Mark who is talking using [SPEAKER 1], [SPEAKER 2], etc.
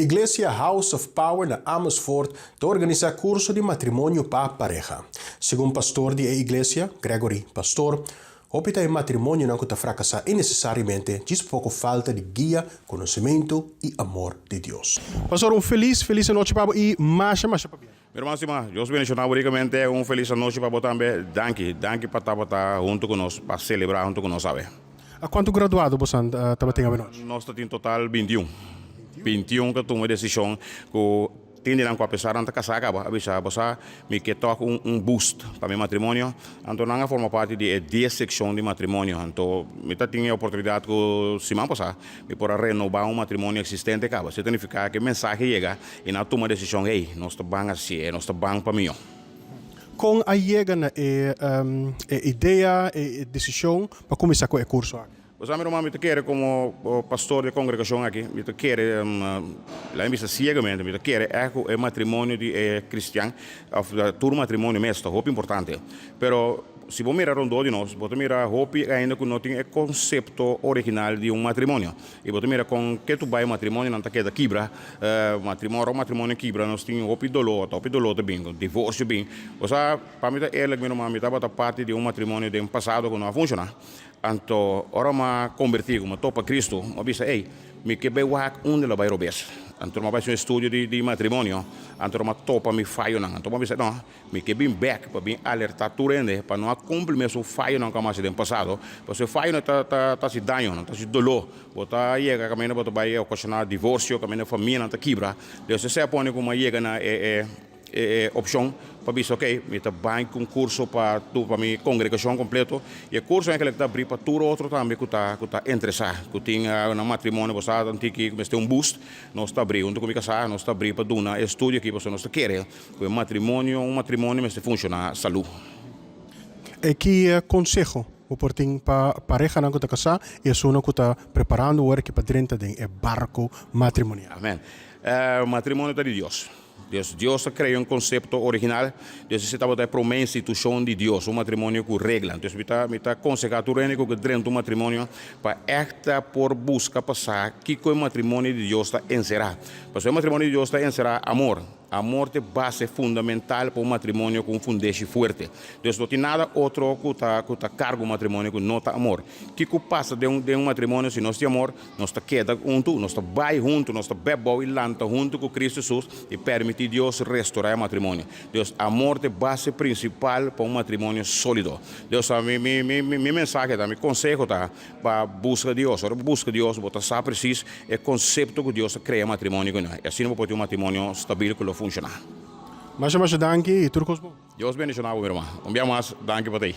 [SPEAKER 1] Iglesia House of Power na Amersfoort ta organisá kurso di matrimonio pa pareha. Segun pastor di e iglesia, Gregory Pastoor, hopi ta e matrimonionan ku ta frakasá innesesariamente djis poko falta di guia, konosementu i amor di Dios. Pastor, un felis, felis anochi pa bo i masha, masha pabia.
[SPEAKER 2] Mi hermano stima, Dios bendiciona bo ricamente, un feliz anochi pa bo tambe, danki, danki pa tabata hunto cu nos, pa celebra hunto cu nos awe.
[SPEAKER 1] A cuanto graduado bosan tabatin awe nochi?
[SPEAKER 2] Nos ta tin total bintiun, bintiun cu a tuma e decision cu tin di nan cu apesar nan ta casa caba a bisa bo sa mi ke tok un un boost pa mi matrimonio, anto nan a forma parti di e dies seccion di matrimonio, anto mi ta tin e oportunidad cu siman pasa mi por a renoba un matrimonio existente caba, esey ta nifica cu e mensahe yega. I nan a tuma desishon, Hey, nos ta ban hasié, nos ta ban pa mihó.
[SPEAKER 1] Kon a yega na e e idea, e desishon pa kuminsá ku e kurso aki?
[SPEAKER 2] Bo sa mi ruman, mi ta kere komo pastor di e kongregashon aki, mi ta kere, laga mi bisa siegamente, mi ta kere ègt ku e matrimonio di e kristian òf tur matrimonio mes ta hopi importante. Pero si bo mira rondó di nos, bo ta mira hopi ainda ku no tin e konsepto original di un matrimonio. I bo ta mira kon ke tu bai matrimonionan ta keda kibra, matrimonio ora matrimonio kibra nos tin hopi doló, hopi doló ta bin, divorsio bin. Bo sa, pa mi ta eerlijk mi ruman, mi tabata parti di un matrimonio den pasado ku no a funshoná. Anto ora mi a kombertí, ku mi a topa Kristu, mi a bisa, ey, mi ke bai wak unda lo bai robes. Anto mi a bai hasi un estudio di matrimonio, anto mi a topa mi fayonan. Anto mi a bisa, no, Mi ke bin bek pa bin alertá tur hende pa no a kumpli mesun fayonan ku a hasi den pasado, pasobra e fayonan ta ta hasi daño, nan ta hasi doló. Bo ta yega kaminda bo ta bai okashoná divorsio, kaminda famianan ta kibra. Dios esei a pone ku mi a yega na e e e opshon pa bisa okey, mi ta bai ku un kurso pa tur pa mi kongregashon kompleto i e kurso eigenlijk ta abrí pa tur otro tambe ku ta ku ta interesá, ku tin nan matrimonio bo sa tiki ku mester un boost, nos ta abrí huntu ku mi kasá nos ta abrí pa duna e estudio aki pasobra nos ta kere. Ku e matrimonio, un matrimonio mester funshoná salú.
[SPEAKER 1] E ki konseho bo por tin pa parehanan ku ta kasá i esunnan ku ta preparando ora ki pa drenta den e barko matrimonial?
[SPEAKER 2] Amen. Matrimonio ta di Dios. Dios, Dios a krea un konsepto original. Dios esei tabata e promé institushon di Dios, un matrimonio ku regla. Entonces mi ta mi ta konsehá tur hende ku ke drenta un matrimonio pa ègt por buska pa sa kiko e matrimonio di Dios ta enserá. Pasobra e matrimonio di Dios ta enserá amor. Amor ta e base fundamental pa un matrimonio ku un fundeshi fuerte. Dus no tin nada otro ku ta ku ta karga un matrimonio ku no ta amor. Kiko pasa den un den un matrimonio si nos tin amor? Nos ta keda huntu, nos ta bai huntu, nos ta bèp bou i lanta huntu ku Kristu Hesus i pèrmití Dios restorá e matrimonio. Dus amor ta e base prinsipal pa un matrimonio sólido. Dus mi mi mi mi mensahe ta, mi konseho ta pa buska Dios. Ora bo buska Dios, bo ta sa presis e konsepto ku Dios a krea matrimonio ku nan. I asina bo por tin un matrimonio stabil ku lo funshoná.
[SPEAKER 1] Masha masha danki i tur kos bon.
[SPEAKER 2] Dios bendishoná bo mi ruman. Un bia mas danki pa ta ei.